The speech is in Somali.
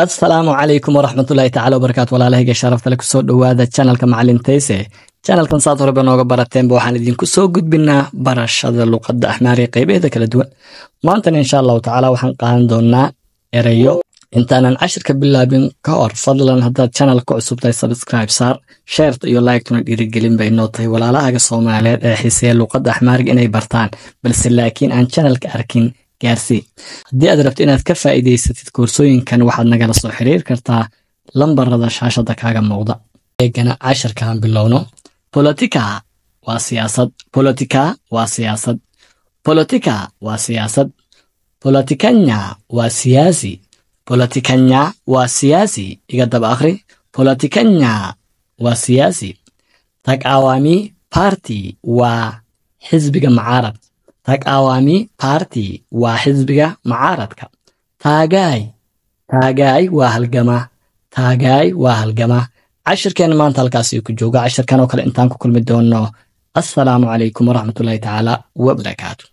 Asalaamu calaykum waraxmatullaahi tacala wabarakaatu. Walaalahayga sharafta le, kusoo dhowaada channelka Macalin Tayse. Channelkan saad horeba nooga barateenba, waxaan idinku soo gudbinaa barashada luqadda Axmaariga qaybaheeda kala duwan. Maantana, insha Allahu tacaala, waxaan qaadan doonaa erayo. Intaanan cashirka bilaabin ka hor, fadlan haddaad channel ku cusub tahay, subscribe saar. Shareta iyo like-tuna dhiirigelin bay noo tahay. Walaalahaga Soomaaliyeed ee xiiseeya luqadda Axmaariga inay bartaan balse laakiin aan channelka arkin gaarsii. Haddii aad rabto inaad ka faa'iidaysatid koorsooyinkan, waxaad nagala soo xiriir kartaa lambarada shaashada kaaga muuqda. Eegana cashirkaan bilowno. ፖለቲካ waa siyaasad. ፖለቲካ waa siyaasad. ፖለቲካ waa siyaasad. ፖለቲከኛ waa siyaasi. ፖለቲከኛ waa siyaasi. Iga daba akhri: ፖለቲከኛ waa siyaasi. ተቃዋሚ ፓርቲ waa xisbiga mucaarad. ተቃዋሚ ፓርቲ waa xisbiga mucaaradka. ታጋይ. ታጋይ waa halgama. ታጋይ waa halgama. Cashirkeena maanta halkaas ku jooga. Cashirkan oo kale intaan ku kulmi doono, assalaamu calaykum waraxmatullaahi tacaala wabarakaatu.